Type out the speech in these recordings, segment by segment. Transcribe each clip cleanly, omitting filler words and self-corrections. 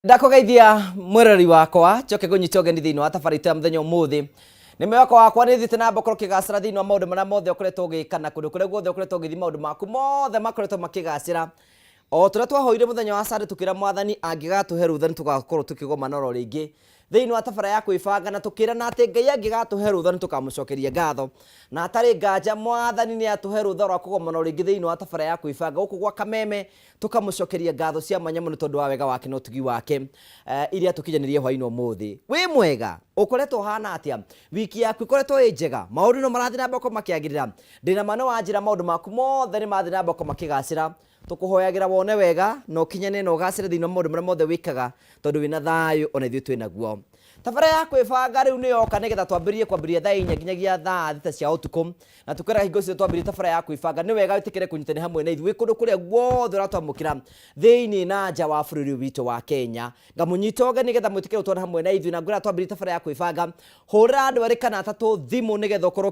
Ndakũgeithia mwĩroreri wakwa, njoke ngũnyite ũgeni thĩinĩ wa tabarĩra itũ ya mũthenya ũmũthĩ. Nĩ mwĩhoko wakwa nĩ thiĩte na mbere gũkorwo ũkĩgacĩra thĩinĩ wa maũndũ marĩa mothe ũkoretwo ũgĩka na kũndũ kũrĩa guothe ũkoretwo ũgĩthiĩ maũndũ maku mothe makoretwo makĩgacĩra. O ta ũrĩa twahoire mũthenya wa Sunday tũkĩra Mwathani angĩgatũhe rũtha nĩ tũgakorwo tũkĩgomana oro rĩngĩ thĩinĩ wa tabarĩra ya kwĩbanga na tũkĩrana atĩ Ngai angĩgatũhe rũtha nĩ tũkamũcokeria ngatho. Na hatarĩ nganja Mwathani nĩ atũhe rũtha rwa kũgomana o rĩngĩ thĩinĩ wa tabarĩra ya kwĩbanga gũkũ gwa Kameme. Tũkamũcokeria ngatho cia mwanya mũno tondũ wa wega wake na ũtugi wake iria atũkinyanĩrie hwainĩ ũmũthĩ. Wĩ mwega? Ũkoretwo ũhana atĩa? Wiki yaku ĩkoretwo ĩ njega? Maũndũ no marathiĩ na mbere gũkorwo makĩagĩrĩra? Ndĩna ma nĩ wanjĩra maũndũ maku mothe nĩ marathiĩ na mbere gũkorwo makĩgacĩra. Tũkũhoyagĩra wone wega na ũkinyane na ũgacĩre thĩinĩ wa maũndũ marĩa mothe wĩkaga tondũ wĩna thayũ ona ithuĩ twĩ naguo. Tabarĩra ya kwĩbanga rĩu nĩ yoka nĩgetha twambĩrĩrie kwambĩrĩria thaa inya nginyagia thaa thita cia ũtukũ. Na tũkwĩraga hingo ciothe twambĩrĩria tabarĩra ya kwĩbanga nĩ wega wĩtĩkĩre kũnyitanĩra hamwe na ithuĩ wĩ kũndũ kũrĩa guothe ũratwamũkĩra thĩinĩ na nja wa bũrũri ũyũ witũ wa Kenya. Ngamũnyita ũgeni nĩgetha mwĩtĩkĩre gũtwarana hamwe na ithuĩ na ngwĩra twambĩrĩria tabarĩra ya kwĩbanga hũrĩra andũ erĩ kana atatũ thimũ nĩgetha ũkorwo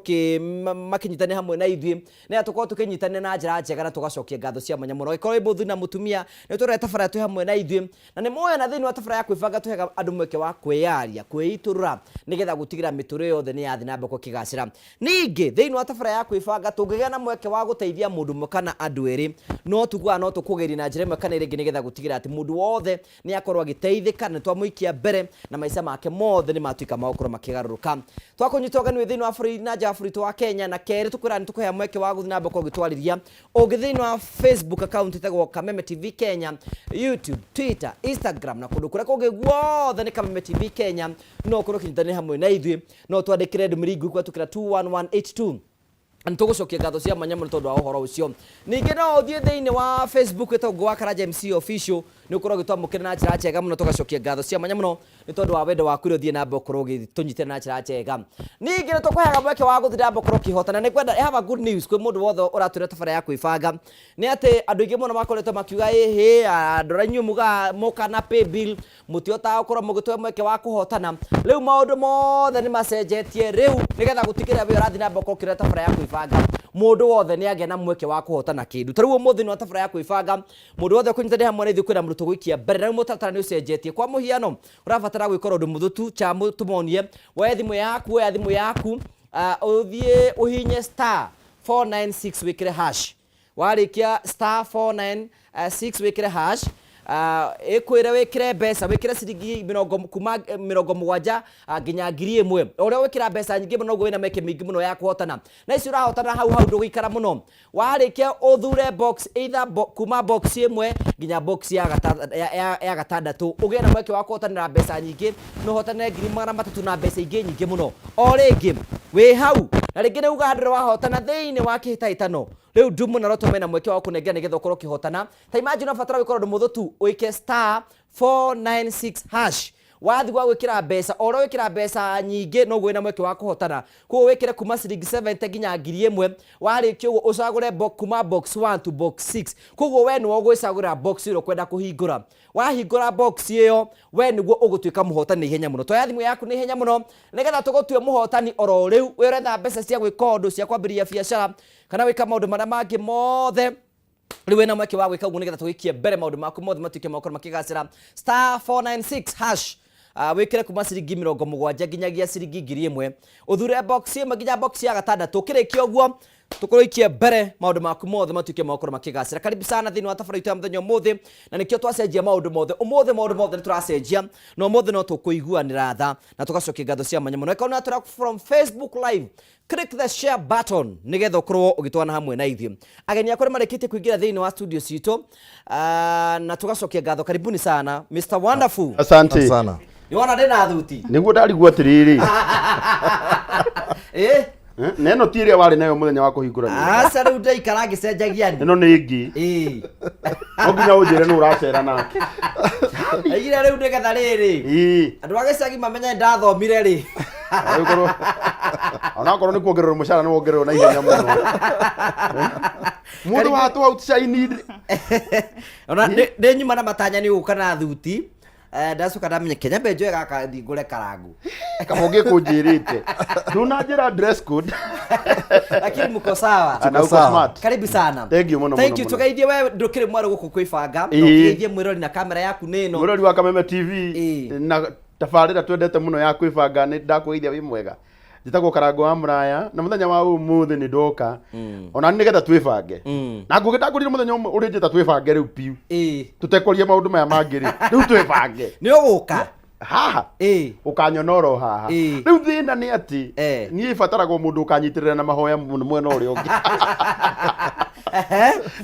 makĩnyitanĩra hamwe na ithuĩ nĩgetha tũkorwo tũkĩnyitanĩra na njĩra njega na tũgacokia ngatho cia mwanya mũno. Angĩkorwo wĩ mũthuri na mũtumia nĩ ũtũrore tabarĩra twĩ hamwe na ithuĩ Na nĩ mũĩ ona thĩinĩ wa tabarĩra ya kwĩbanga tũheaga andũ mweke wa kwĩyaria, kwĩitũrũra nĩgetha gũtigĩrĩra mĩtũrĩre yothe nĩ yathiĩ na mbere kũgacĩra. Ningĩ thĩinĩ wa tabarĩra ya kwĩbanga tũngĩgĩa na mweke wa gũteithia mũndũ ũmwe kana andũ erĩ, no tugaga no tũkũgerie na njĩra ĩmwe kana ĩrĩa ĩngĩ nĩgetha gũtigĩrĩra atĩ mũndũ wothe nĩ akorwo agĩteithĩka na nĩ twamũikia mbere na maica make mothe nĩ matuĩka ma gũkorwo makĩgarũrũka. Twakũnyita ũgeni wĩ thĩinĩ wa bũrũri na nja wa bũrũri witũ wa Kenya na kerĩ tũkwĩraga nĩ tũkũhea mweke wa gũthiĩ na mbere gũkorwo ũgĩtwarĩria Ũngĩ thĩinĩ wa Facebook account ĩtagwo Kameme TV Kenya, YouTube, Twitter, Instagram na kũndũ kũrĩa kũngĩ guothe nĩ Kameme TV Kenya. No ũkorwo ũkĩnyitanĩra hamwe na ithuĩ, no twandĩkĩre ndũmĩrĩri nguhĩ kũhetũkĩra 21182 nĩ tũgũcokia ngatho cia mwanya mũno tondũ wa ũhoro ũcio. Ningĩ no ũthiĩ thĩinĩ wa Facebook ĩtagwo Ngũgĩ wa Karanja MC Official, nĩ ũkorwo ũgĩtwamũkĩra na njĩra njega mũno, tũgacokia ngatho cia mwanya mũno nĩ tondũ wa wendo waku ũrĩa ũthiĩ na mbere gũkorwo ũgĩtũnyitĩrĩra na njĩra njega. Ningĩ nĩ tũkũheaga mweke wa gũthiĩ na mbere gũkorwo ũkĩhotana. Nĩ ngwenda I have a good news kwĩ mũndũ wothe ũratwĩra tabarĩra ya kwĩbanga nĩ atĩ andũ aingĩ mũno makoretwo makiuga ĩhĩ andũ arĩa inyuĩ mugaga moka na pay bill mũtihotaga gũkorwo mũgĩtũhe mweke wa kũhotana. Rĩu maũndũ mothe nĩ macenjetie rĩu nĩgetha gũtigĩrĩra we ũrathiĩ na mbere gũkorwo ũkĩrora tabarĩra ya kwĩbanga mũndũ wothe nĩ agĩa na mweke wa kũhotana kĩndũ. Ta rĩu ũmũthĩ nĩ wa tabarĩra ya kwĩbanga Mũndũ wothe ũkũnyitanĩra hamwe na ithuĩ kwĩna mũndũ tũgũikia mbere na rĩu mũtaratara nĩ ũcenjetie. Kwa mũhiano, ũrabatara gwĩka ũndũ mũhũthũ tu, cha tũmonie, woe thimũ yaku, oya thimũ yaku, ũthiĩ ũhihinye star 496 wĩkĩre hash. Warĩkia star 496 wĩkĩre hash, ĩkwĩre wĩkĩre mbeca, wĩkĩre ciringi mĩrongo kuma 70 nginya 1000. O ũrĩa wĩkĩra mbeca nyingĩ mũno noguo wĩna mĩeke mĩingĩ mũno ya kũhotana. Na ici ũrahotana hau hau ndũgũikara mũno. Warĩkia ũthure box either kuma box ĩmwe nginya box ya, gata, ya, ya, ya gatandatũ ũgĩe na mweke wa kũhotanĩra mbeca nyingĩ no ũhotanĩre 300,000 na mbeca ingĩ nyingĩ mũno. O rĩngĩ wĩ hau na rĩngĩ nĩ ugaga ndũrĩ wahotana thĩinĩ wa kĩhĩtahĩtano rĩu Ndumo na Lotto mena mweke wa gũkũnengera nĩgetha ũkorwo ũkĩhotana. Ta imagine ũrabatara gwĩka ũndũ mũhũthũ tu ũike star 496 hash Wathiĩ gwa gwĩkĩra mbeca, o ũrĩa wĩkĩra mbeca nyingĩ noguo wĩna mweke wa kũhotana. Koguo wĩkĩre kuma ciringi 70 nginya 1000, warĩkia ũguo ũcagũre kuma box 1 to box 6. Koguo we nĩwe ũgwĩcagũrĩra box ĩrĩa ũkwenda kũhingũra. Wahingũra box ĩyo, we nĩguo ũgũtuĩka mũhotani na ihenya mũno. Toya thimũ yaku na ihenya mũno, nĩgetha tũgũtue mũhotani oro rĩu. We ũretha mbeca cia gwĩka ũndũ, cia kwambĩrĩria biacara, kana gwĩka maũndũ marĩa mangĩ mothe. Rĩu wĩna mweke wa gwĩka ũguo nĩgetha tũgĩikie mbere maũndũ maku mothe matuĩke ma gũkorwo makĩgacĩra. Star 496 hash wĩkĩre kuma ciringi 70 nginyagia ciringi 1000 ũthure box ĩmwe nginya box ya gatandatũ. Ũkĩrĩkia ũguo tũkũrĩikie mbere maũndũ maku mothe matuĩke ma gũkorwo makĩgacĩra. Karibu sana thĩinĩ wa tabarĩra itũ ya mũthenya ũmũthĩ, na nĩkĩo twacenjia maũndũ mothe ũmũthĩ. Maũndũ mothe nĩ tũracenjia na ũmũthĩ no tũkũiguanĩra tha na tũgacokia ngatho cia mwanya mũno. Ĩkorwo nĩ ũratũra from Facebook live, click the share button nigetha ukorwo ugitwana hamwe na ithuĩ. Ageni akwa nĩmarĩkĩtie kũingĩra thĩinĩ wa studio citũ, na tũgacokia ngatho. Karibuni sana Mr Wonderful. Asante. Sana. Nĩwona ndĩna thuti. Nĩguo ndarigwo atĩrĩrĩ. Ĩ. Eh, na ĩno ti ĩrĩa warĩ nayo mũthenya wa kũhingũra nyũmba. Aca, rĩu ndaikara ngĩcenjagia ni. Ĩno nĩ ĩngĩ. Ĩ. No nginya ũnjĩre nũ ũracera nake. Aigire rĩu nĩgetha rĩrĩ andũ a gĩcagi mamenye ndathomire rĩ. Agĩkorwo onakorwo nĩ kuongererwo mũcara nĩ wongererwo na ihenya mũno. Mũndũ wa tũ outshine. Ona nĩ nyuma na matanya nĩ gũka na thuti. Ndacoka ndamenya Kenya mbe njoe gaka thiĩ ngũre karangu. Kaba ũngĩkũnjĩrĩte ndũnanjĩra dress code. Lakini mko sawa. Na uko sawa. smart. Karibu sana. Thank you mũno, Thank mũno, you. mũno. Tũgeithie we ndũkĩrĩ mwerũ gũkũ kwĩbanga. Ĩĩ. Ũkĩgeithie mwĩrori na kamera yaku nĩ ĩno. Mũrori wa Kameme TV Ĩĩ. na tabarĩra twendete mũno ya kwĩbanga, nĩ ndakũgeithia wĩ mwega. Njĩtagwo Karango wa Mũraya na mũthenya wa ũmũthĩ nĩ ndoka ona nĩ nĩgetha twĩbange na ngũgĩ ndakũrire mũthenya ũmwe ũrĩ njĩta twĩbange rĩu piu, tũtekwaria maũndũ maya mangĩ rĩ, rĩu twĩbange. Nĩ ũgũka. Haha ũkanyona oro haha. Rĩu thĩna nĩ atĩ niĩ bataragwo mũndũ ũkanyitĩrĩra na mahoya mũno mwena ũrĩa ũngĩ,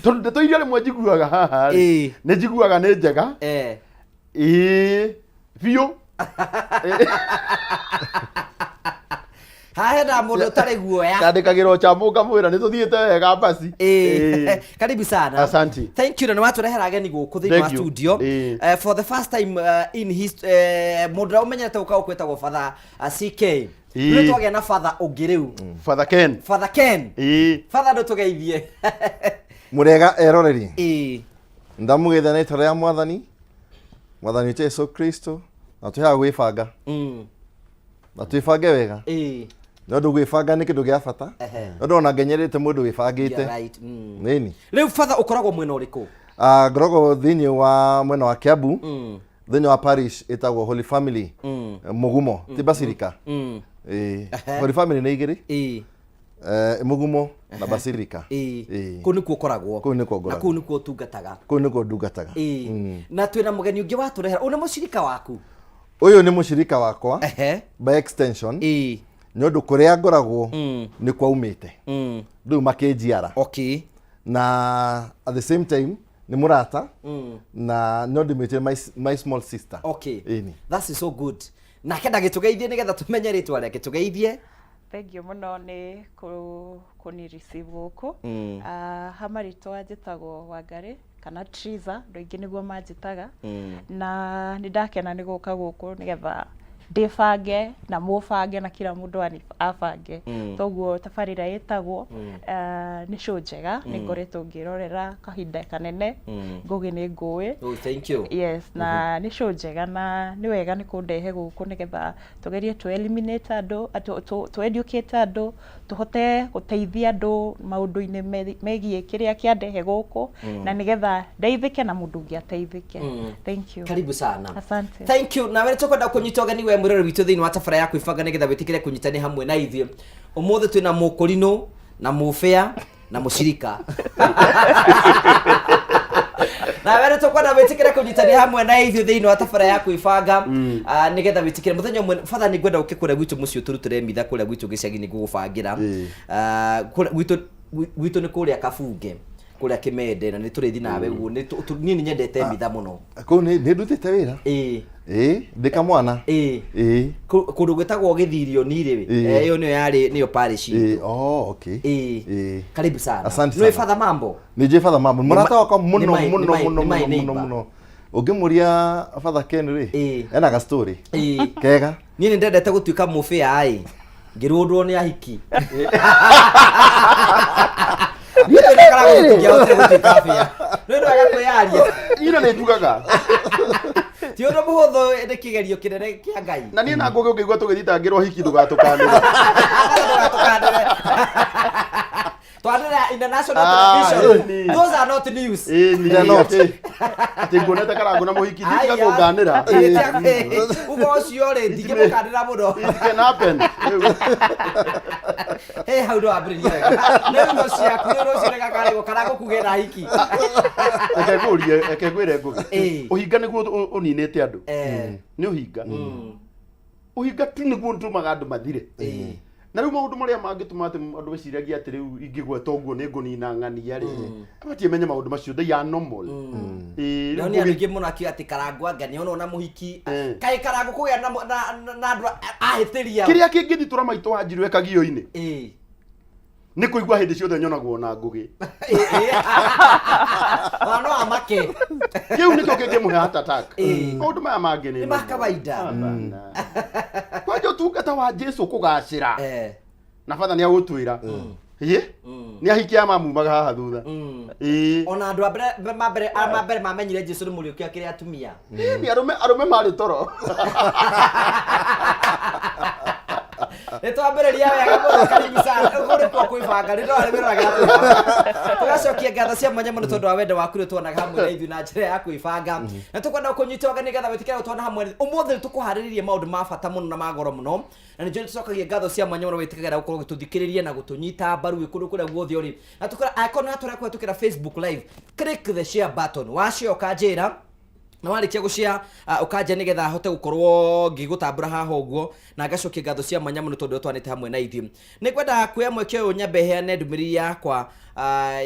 tondũ ndeto iria rĩmwe njiguaga haha rĩ, nĩ njiguaga nĩ njega. Ĩĩ biũ. Haha hena mũndũ ũtarĩ guoya. Ndandĩkagĩra ũcamũ ngamwĩra nĩ tũthiĩte wega basi. Karibu sana. Asante. Thank you, na nĩ watũrehera ageni gũkũ thĩinĩ wa Thank you. studio. For the first time in his mũndũ ũrĩa ũmenyerete gũka gũkũ wĩtagwo Father CK. Rĩu twagĩa na Father ũngĩ rĩu. Father Ken. Father Ken. Father, ndũtũgeithie. Mũrega eroreri. Ndamũgeithia na itora rĩa mwathani, mwathani witũ Yesu Kristo, na twĩhaga gwĩbanga na twĩbange wega, nĩ ũndũ gwĩbanga nĩ kĩndũ gĩa bata, nĩ ũndũ ona ngenyerete mũndũ wĩbangĩte. You're right. Nĩni. Rĩu Father, ũkoragwo mwena ũrĩkũ? Ah, ngoragwo thĩinĩ wa mwena wa Kiambu, thĩinĩ wa parish ĩtagwo Holy Family Mũgumo, ti Basilica. Ĩĩ. Holy Family nĩ igĩrĩ, Mũgumo na Basilica. Kũu nĩkuo ũkoragwo. Kũu nĩkuo Na ngoragwo. kũu nĩkuo ũtungataga. Kũu nĩkuo ndungataga. Na twĩna mũgeni ũngĩ watũrehera, ũyũ nĩ mũcirika waku. Ũyũ nĩ mũcirika wakwa by extension, nĩ ũndũ kũrĩa ngoragwo nĩ kwaumĩte rĩu makĩnjiara, na at the same time nĩ mũrata na no ndĩmwĩtire my small sister. Ĩni. That is so good. Nake ndagĩtũgeithie nĩgetha tũmenye rĩtwa rĩake, tũgeithie. Thank you mũno nĩ kũni receive gũkũ. Ah, ha marĩtwa njĩtagwo Wangarĩ kana Triza, andũ aingĩ nĩguo manjĩtaga, na nĩ ndakena nĩ gũka gũkũ nĩgetha ndĩbange na mũbange na kila mũndũ abange. Toguo tabarĩra ĩtagwo nĩ show njega, nĩ ngoretwo ngĩrorera kahinda kanene. Ngũgĩ nĩ ngũĩ. Oh, thank you. Yes, na nĩ show njega na nĩ wega nĩ kũndehe gũkũ nĩgetha tũgerie tũ eliminate andũ, tũ educate andũ, tũhote gũteithia andũ maũndũ-inĩ megiĩ kĩrĩa kĩandehe gũkũ, na nĩgetha ndeithĩke na mũndũ ũngĩ ateithĩke. Thank you. Karibu sana. Asante. Thank you. Nawe tũkwenda kũnyita ũgeni we mwĩrori witũ thĩinĩ wa tabara ya kwĩbanga nĩgetha wĩtĩkĩre kũnyitania hamwe na ithuĩ. Ũmũthĩ twĩna mũkũrinũ na mũbĩa na mũcirika. Nawe nĩ tũkwenda wĩtĩkĩre kũnyitania hamwe na ithuĩ thĩinĩ wa tabara ya kwĩbanga, nĩgetha wĩtĩkĩre mũthenya ũmwe. Father, nĩ ngwenda ũke kũrĩa gwitũ mũciĩ ũtũrutĩre mitha kũrĩa gwitũ gĩcagi, nĩ ngũgũbangĩra. Kũrĩa gwitũ nĩ kũrĩa Kabunge, kũrĩa Kĩmende, na nĩ tũrĩthiĩ nawe ũguo. Niĩ nĩ nyendete mitha mũno. Kũu nĩ ndutĩte wĩra. Ĩĩ, ndĩ kamwana. Ĩĩ. Kũndũ gwĩtagwo Gĩthirio-ni rĩ, ĩyo nĩyo yarĩ nĩyo parish itũ. Oh, okay. Karibu sana. Asante Nĩ sana. Father mambo? Nĩ njũĩ Father mambo. Mũrata wakwa mũno mũno mũno nĩ my mũno mũno neighbor. mũno. Ũngĩmũria Father Ken rĩ, ena ga story kega. Niĩ nĩ ndendete gũtuĩka mũbĩa ĩ, ngĩrũndwo nĩ ahiki. Niĩ ndĩ karagũ tũtingĩahotire gũtuĩka bĩa. Nĩ ũndũ wega kwĩyaria. Ina nĩ njugaga. Ti ũndũ mũhũthũ, nĩ kĩgerio kĩnene kĩa Ngai. Na niĩ na Ngũgĩ ũngĩigua tũgĩthitangĩrwo hiki ndũgatũkanĩre. Ndũgatũkanĩre. Twanĩrĩra international television. Ĩni. Those are not news. Ĩni. They are not. Atĩ nguonete Karangũ na mũhiki nditiga kũnganĩra. Ugo ũcio rĩ, ndingĩmũkanĩra mũno. It can happen. Rĩu, He hau ndwambĩrĩria wega. Rĩu no ciaku, rĩu rũciũ nĩgakarĩgwo Karangũ kuge na hiki. Reke ngũrie, reke ngwĩre Ngũgĩ. Ũhinga nĩguo ũninĩte andũ. Nĩ ũhinga. Ũhinga tu nĩguo ũtũmaga andũ mathire. Na rĩu maũndũ marĩa mangĩtũma atĩ andũ meciragia atĩ rĩu ingĩgweta ũguo nĩ ngũnina ng'ania rĩ, abatie menye maũndũ macio, they are normal. Ĩĩ, No rĩu nĩ andũ Ngũgĩ- aingĩ mũno akiuga atĩ Karangũ anga nĩona ona mũhiki. Kaĩ Karangũ kũgĩa na andũ ahĩtĩria. Kĩrĩa kĩngĩthitũra maitũ wa Njirũ ekagio-inĩ nĩ kũigua hĩndĩ ciothe nyonagwo na Ngũgĩ. Ona no amake. Kĩu nĩkĩo kĩngĩmũhe heart attack. Maũndũ maya mangĩ nĩ Nĩ ma normal. kawaida. Hapana. Kwanja ũtungata wa Jesu kũgacĩra, na batha nĩ agũtwĩra. Ĩ, nĩ ahiki a mamumaga haha thutha. Ĩ. Ona andũ a mbere ma mbere a ma mbere mamenyire Jesu nĩ mũriũkia kĩrĩ atumia. Ĩ, nĩ arũme arũme marĩ toro. Nĩ twambĩrĩria wega mũno, karibu sana. Ũguo nĩkuo kwĩbanga, nĩ ndona nĩ wĩroragĩra kwĩbanga. Tũgacokia ngatho cia mwanya mũno tondũ wa wendo waku nĩ tuonaga hamwe na ithuĩ na njĩra ya kwĩbanga, na tũkwenda kũnyita ũgeni nĩgetha wĩtĩkĩre gũtuona hamwe ũmũthĩ. Nĩ tũkũharĩrĩrie maũndũ ma bata mũno na ma goro mũno, na nĩ njũĩ tũcokagia ngatho cia mwanya mũno wĩtĩkagĩra gũkorwo ũgĩtũthikĩrĩria na gũtũnyita mbaru wĩ kũndũ kũrĩa guothe ũrĩ. Na tũkora angĩkorwo nĩ watũra kũhetũkĩra Facebook Live, click the share button. Washare ũkanjĩra, na warĩkia gũshare ũkanja nĩgetha hote gũkorwo ngĩgũtambũra haha ũguo, na ngacokia ngatho cia mwanya mũno tondũ twanĩte hamwe na ithuĩ. Nĩ ngwenda kuoya mweke ũyũ nyambe heane ndũmĩrĩri yakwa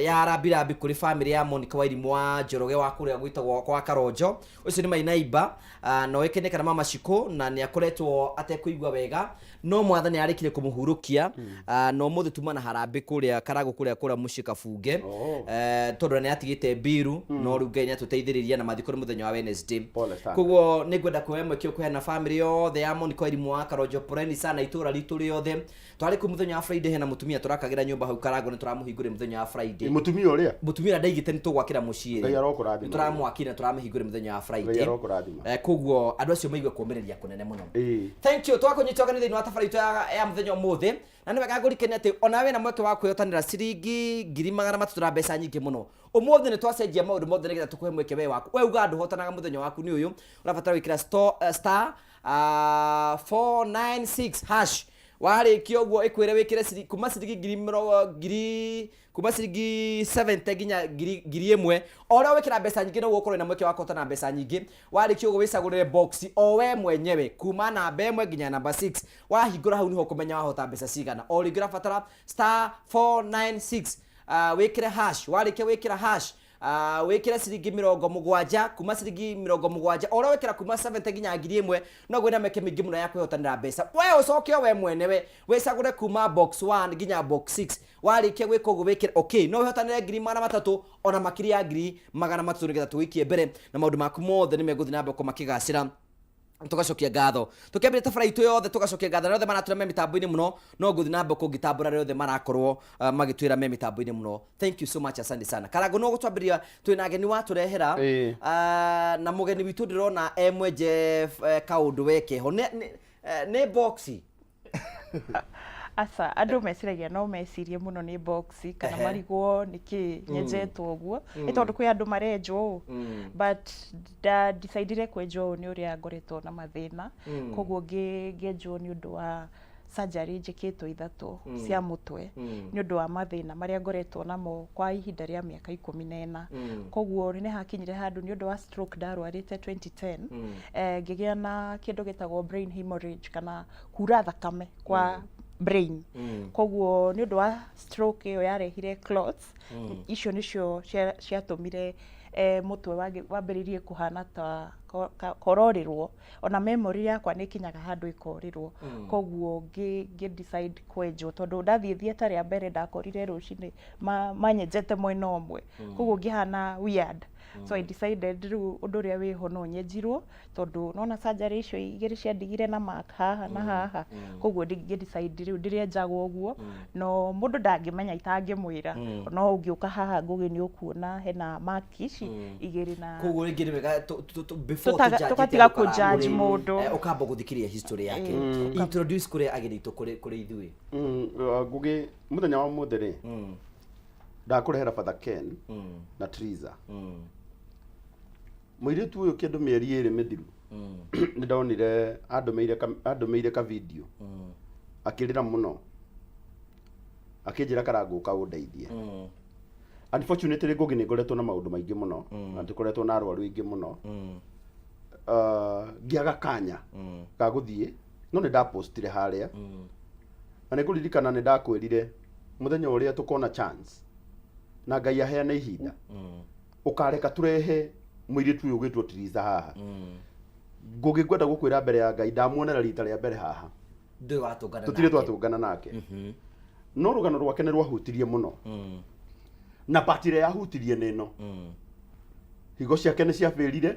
ya rambirambi kũrĩ bamĩrĩ ya Monica Wairimũ wa Njoroge wa kũrĩa gwĩtagwo kwa Karonjo. Ũcio nĩ Mainaimba na oĩkaine kana Mama Shiko, na nĩ akoretwo atekũigua wega, no Mwathani arĩkire kũmũhurũkia na ũmũthĩ tuma na harambĩ kũrĩa Karagũ kũrĩa kũrĩa mũciĩ Kabunge. Tondũ nĩ atigĩte mbiru, no rĩu Ngai nĩ atũteithĩrĩria na mathiko nĩ mũthenya wa Wednesday. Pole sana. Koguo nĩ ngwenda kuoya mweke ũyũ kũheana bamĩrĩ yothe ya Monica Wairimũ wa Karonjo poleni sana, itũra ritũ rĩothe. Twarĩ kũu mũthenya wa Friday, hena mũtumia tũrakagĩra nyũmba hau Karangũ, nĩ tũramũhingũrĩra mũthenya wa Friday. Mũtumia ũrĩa? Mũtumia ũrĩa ndaigĩte nĩ tũgwakĩra mũciĩ. Ngai arokũrathima. Nĩ tũramwakĩra na tũramũhingũrĩra mũthenya wa Friday. Ngai arokũrathima. Koguo andũ acio maigue kũũmĩrĩria kũnene mũno. Ĩĩ. Thank you. Twakũnyita ũgeni thĩinĩ wa tabarĩra itũ ya mũthenya ũmũthĩ, na nĩ wega ngũrikanie atĩ ona wĩna mweke wa kwĩhotanĩra ciringi 300,000 na mbeca nyingĩ mũno. Ũmũthĩ nĩ twacenjia maũndũ mothe nĩgetha tũkũhe mweke we waku. We uga ndũhotanaga, mũthenya waku nĩ ũyũ. Ũrabatara gwĩkĩra star 496 hash. Warĩkia ũguo ĩkwĩre wĩkĩre kuma ciringi ngiri mĩrongo ngiri kuma ciringi 70 nginya 1,000. O ũrĩa wĩkĩra mbeca nyingĩ, noguo ũkorwo na mweke wa kũhotana mbeca nyingĩ. Warĩkia ũguo wĩcagũrĩre box o we mwenyewe kuma namba 1 nginya namba 6. Wahingũra hau nĩho ũkũmenya wahota mbeca cigana. O rĩngĩ ũrabatara star 496 wĩkĩre hash. Warĩkia gwĩkĩra hash, wĩkĩre ciringi 70, kuma ciringi 70. O ũrĩa wĩkĩra kuma 70 nginya 1,000, noguo wĩna mĩeke mĩingĩ mũno ya kwĩhotanĩra mbeca. We ũcoke o we mwene we wĩcagũre kuma box 1 nginya box 6. Warĩkia gwĩka ũguo wĩkĩre okay, no wĩhotanĩre 300,000 ona makĩria ya 300,000, nĩgetha tũgĩikie mbere na maũndũ maku mothe nĩ megũthiĩ na mbere gũkorwo makĩgacĩra. Tũgacokia ngatho tũkĩambĩrĩria tabara itũ yothe, tũgacokia ngatho arĩa othe maratwĩra me mĩtambo-inĩ mũno. No ngũthiĩ na mbere kũngĩtambũra arĩa othe marakorwo magĩtwĩra me mĩtambo-inĩ mũno. Thank you so much, asante sana. Karango, no gũtwambĩrĩria twĩna ageni watũrehera. Ĩĩ. Na mũgeni witũ ndĩrona e mwenje kaũndũ wekeho nĩ boxi. Aca, andũ meciragia, no mecirie mũno nĩ box kana marigwo nĩkĩ nyenjetwo ũguo, nĩ tondũ kwĩ andũ marenjwo ũũ, but nda decidire kwenjwo ũũ nĩ ũrĩa ngoretwo na mathĩna. Koguo ngĩenjwo nĩ ũndũ wa surgery njĩkĩtwo ithatũ cia mũtwe nĩ ũndũ wa mathĩna marĩa ngoretwo namo kwa ihinda rĩa mĩaka 14. Koguo nĩ hakinyire handũ nĩ ũndũ wa stroke ndarwarĩte 2010, ngĩgĩa na kĩndũ gĩtagwo brain hemorrhage kana kura thakame kwa brain. Koguo nĩ ũndũ wa stroke ĩyo yarehire clots, icio nĩcio ciatũmire mũtwe wambĩrĩrie kũhana ta kororĩrwo, ona memory yakwa nĩ ĩkinyaga handũ ĩkorĩrwo. Koguo ngĩ decide kwenjwo tondũ ndathiĩ theatre rĩa mbere ndakorire rũcinĩ manyenjete mwena ũmwe, koguo ngĩhana weird. So I decided rĩu ũndũ ũrĩa wĩho no nyenjirwo tondũ nona surgery icio igĩrĩ ciandigire na mark haha na haha. Koguo ngĩ decide rĩu ndĩrenjagwo ũguo, no mũndũ ndangĩmenya itangĩmwĩra. No ũngĩũka haha Ngũgĩ nĩ ũkuona hena mark ici igĩrĩ na Koguo rĩngĩ nĩ wega before tũjudge tũgatiga andũ Karangũ kũ-judge rĩ, mũndũ. Ũkamba gũthikĩrĩria history yake. Introduce kũrĩ ageni aitũ kũrĩ ithuĩ. Ngũgĩ, mũthenya wa ũmũthĩ rĩ, ndakũrehera Father Ken na Triza. Mũirĩtu ũyũ kĩndũ mĩeri 2 mĩthiru nĩ ndonire andũmĩire ka video akĩrĩra mũno akĩnjĩra, "Karangũ, ũka ũndeithie." Unfortunately, Ngũgĩ, nĩ ngoretwo na maũndũ maingĩ mũno na tũkoretwo na arwaru aingĩ mũno, ngĩaga kanya ga gũthiĩ, no nĩ ndapostire harĩa na nĩ ngũririkana nĩ ndakwĩrire mũthenya ũrĩa tũkona chance na Ngai aheane ihinda, ũkareka tũrehe mũirĩtu ũyũ ũgwĩtwo Tiriza haha. Ngũgĩ, ngwenda gũkwĩra mbere ya Ngai, ndamuonera rita rĩa mbere haha. Ndũrĩ watũngana Tũtirĩ nake. twatũngana nake, no rũgano rwake nĩ rwahutirie mũno, na part ĩrĩa yahutirie nĩ ĩno: higo ciake nĩ ciabĩrire,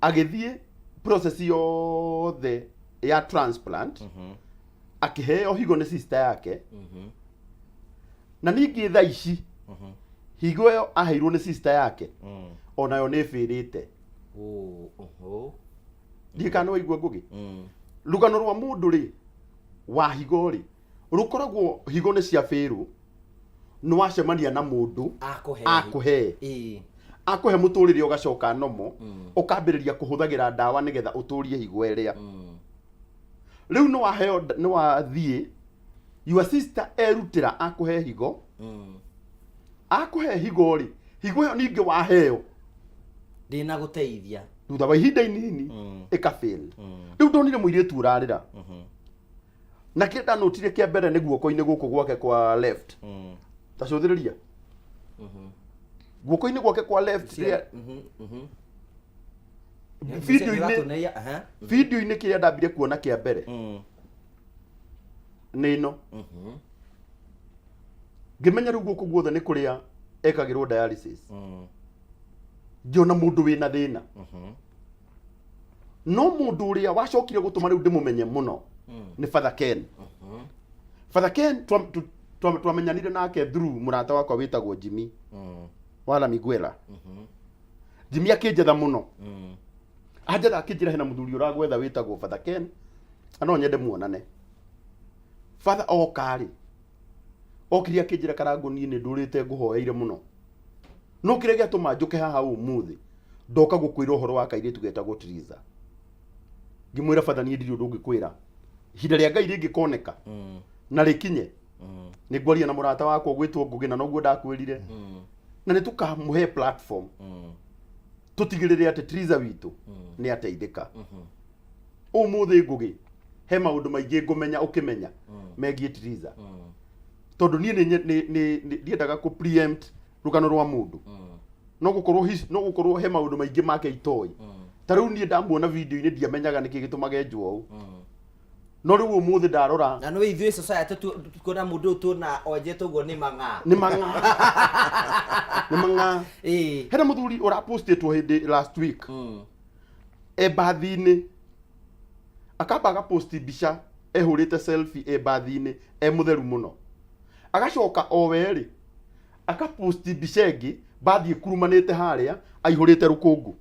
agĩthiĩ process yothe ya transplant, akĩheo higo nĩ sister yake. Na ningĩ thaa ici higo ĩyo aheirwo nĩ sister yake onayo nĩ ĩbĩrĩte. Oh, oho. Ndiĩ kana nĩ waigua Ngũgĩ. Rũgano rwa mũndũ rĩ wa higo rĩ rũkoragwo higo nĩ cia bĩrũ, nĩ wacemania na mũndũ Akũhe. Akũhe. Akũhe mũtũrĩre ũgacoka nomo, ũkambĩrĩria kũhũthagĩra ndawa nĩgetha ũtũrie higo ĩrĩa. Rĩu nĩ waheo, nĩ wathiĩ your sister erutĩra akũhe higo. Akũhe higo rĩ, higo ĩyo ningĩ waheo Ndĩna gũteithia. Thutha wa ihinda inini ĩka fail. Rĩu ndonire mũirĩtu ũrarĩra, na kĩrĩa ndanotire kĩa mbere nĩ guoko-inĩ gũkũ gwake kwa left. Ta cũthĩrĩria guoko-inĩ gwake kwa left rĩrĩa video-inĩ. Nĩũratũneia, aha. Video-inĩ kĩrĩa ndambire kuona kĩa mbere nĩ ĩno. Ngĩmenya rĩu gũkũ guothe nĩ kũrĩa ekagĩrwo dialysis. Ngĩona mũndũ wĩna thĩna, no mũndũ ũrĩa wacokire gũtũma rĩu ndĩmũmenye mũno nĩ Father Ken. Father Ken twamenyanire nake through mũrata wakwa wĩtagwo Jimmy wala Miguela. Jimmy akĩnjetha mũno, anjetha akĩnjĩra hena mũthuri ũragwetha wĩtagwo Father Ken na no nyende muonane. Father oka rĩ, okire akĩnjĩra, "Karangũ, niĩ nĩ ndũrĩte ngũhoeire mũno, no kĩrĩa gĩatũma njũke haha ũmũthĩ, ndoka gũkwĩra ũhoro wa kairĩtu getagwo Triza." Ngĩmwĩra, "Father, niĩ ndirĩ ũndũ ũngĩkwĩra. Ihinda rĩa Ngai rĩngĩkoneka na rĩkinye, nĩ ngwaria na mũrata wakwa ũgwĩtwo Ngũgĩ, na noguo ndakwĩrire, na nĩ tũkamũhe platform tũtigĩrĩre atĩ Triza witũ nĩ ateithĩka." Ũmũthĩ Ngũgĩ, he maũndũ maingĩ ngũmenya ũkĩmenya megiĩ Triza, tondũ niĩ ndiendaga kũ preempt rũgano rwa mũndũ. No gũkorwo he maũndũ maingĩ make itoĩ. Ta rĩu niĩ ndamuona video-inĩ ndiamenyaga nĩkĩ gĩtũmaga enjwo ũũ, no rĩu ũmũthĩ ndarora Na nĩ ithuĩ society kuona mũndũ ũyũ tuona onjetwo ũguo nĩ mang'a. Nĩ mang'a, nĩ mang'a. Hena mũthuri ũrapostĩtwo hĩndĩ last week e bathi-inĩ, akamba agaposti mbica ehũrĩte selfie e bathi-inĩ e mũtheru mũno, agacoka o we rĩ akaposti mbica ĩngĩ bathi ĩkurumanĩte harĩa aihũrĩte rũkũngũ.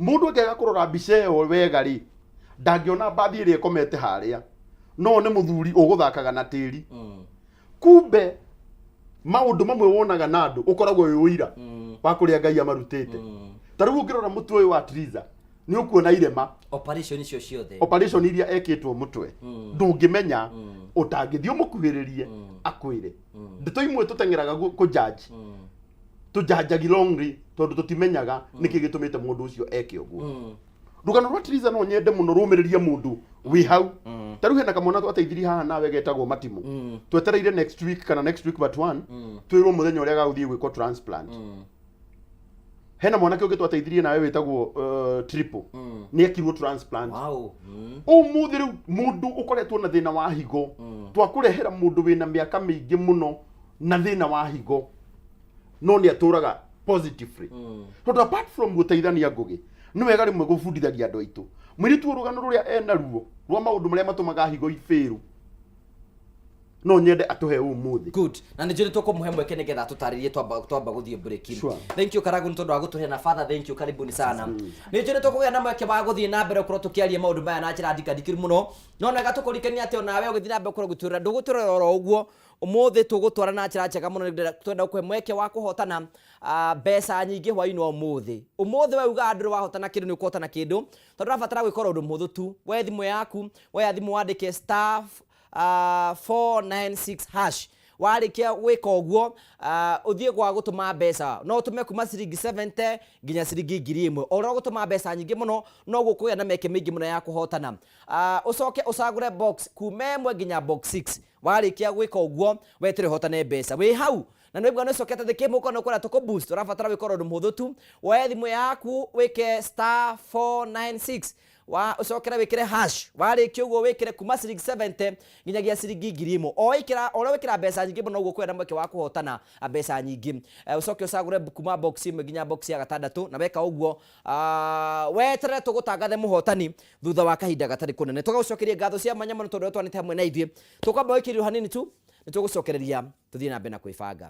Mũndũ angĩaga kũrora mbica ĩyo wega rĩ, ndangĩona bathi ĩrĩa ĩkomete harĩa no nĩ mũthuri ũgũthakaga na tĩri. Kumbe maũndũ mamwe wonaga na andũ ũkoragwo wĩ ũira wa kũrĩa Ngai amarutĩte. Ta rĩu ũngĩrora mũtwe ũyũ wa Triza nĩ ũkuona irema. Operation icio ciothe. Operation iria ekĩtwo mũtwe ndũngĩmenya ũtangĩthiĩ ũmũkuhĩrĩrie akwĩre. Ndeto imwe tũteng'eraga kũ judge, tũjanjagi wrongly tondũ tũtimenyaga nĩkĩ gĩtũmĩte mũndũ ũcio eke ũguo. Rũgano rwa Triza no nyende mũno rũmĩrĩrie mũndũ wĩ hau. Ta rĩu hena kamwana twateithirie haha nawe getagwo Matimũ. Twetereire next week kana next week but one twĩrwo mũthenya ũrĩa gagũthiĩ gwĩkwo transplant. Hena mwanake ũngĩ twateithirie nawe wĩtagwo Triple, nĩ ekirwo transplant. Ũmũthĩ rĩu mũndũ ũkoretwo na thĩna wa higo, twakũrehera mũndũ wĩna mĩaka mĩingĩ mũno na thĩna wa higo, no nĩ atũraga positively. Tondũ apart from gũteithania, Ngũgĩ, nĩ wega rĩmwe gũbundithagia andũ aitũ. Mũirĩtu ũyũ rũgano rũrĩa enaruo rwa maũndũ marĩa matũmaga higo ibĩrũ no nyende atũhe ũmũthĩ. Good, na nĩ njũĩ tũkũmũhe mweke nĩgetha tũtarĩrie twamba gũthiĩ break. Sure. Thank you, Karagu, nĩ tondũ wa gũtũhe, na father, thank you, karibuni sana. Nĩ njũĩ tũkũgĩa na mweke wa gũthiĩ na mbere gũkorwo tũkĩaria maũndũ maya na njĩra ndikandikĩru mũno, no nega tũkũrikania atĩ onawe ũgĩthiĩ na mbere gũkorwo ũgĩtwĩrora, ndũgũtwĩrora oro ũguo. Ũmũthĩ tũgũtwara na njĩra njega mũno. Nĩ twenda gũkũhe mweke wa kũhotana mbeca nyingĩ hwaĩ-inĩ wa ũmũthĩ. Ũmũthĩ we ugaga ndũrĩ wahotana kĩndũ, nĩ ũkũhotana kĩndũ, tondũ ũrabatara gwĩka oro ũndũ mũhũthũ tu. Woe thimũ yaku, woya thimũ wandĩke star 496 hash. Warĩkia gwĩka ũguo, ũthiĩ gwa gũtũma mbeca. No ũtũme kuma ciringi 70 nginya ciringi 1000. O ũrĩa ũgũtũma mbeca nyingĩ mũno, noguo ũkũgĩa na mĩeke mĩingĩ mũno ya kũhotana. Ũcoke ũcagũre box kuma 1 nginya box 6. Warĩkia gwĩka ũguo, weterere ũhotane mbeca. Wĩ hau na nĩ waigua nĩ ũcokete thĩ kĩmũko na ũkwenda tũkũ boost, ũrabatara gwĩka ũndũ mũhũthũ tu. Woe thimũ yaku wĩke star 496 wa ũcokere wĩkĩre hash. Warĩkia ũguo wĩkĩre kuma ciringi 70 nginyagia ciringi 1000. O wĩkĩra, o ũrĩa wĩkĩra mbeca nyingĩ mũno noguo ũkũgĩa na mweke wa kũhotana mbeca nyingĩ. Ũcoke ũcagũre kuma box 1 nginya box ya gatandatũ, na weka ũguo weterere tũgũtangathe mũhotani thutha wa kahinda gatarĩ kũnene. Tũgagũcokeria ngatho cia mwanya mũno tondũ twanĩte hamwe na ithuĩ. Tũkwamba gwĩkĩrĩrwo hanini tu. Nĩ tũgũcokereria tũthiĩ na mbere na kwĩbanga.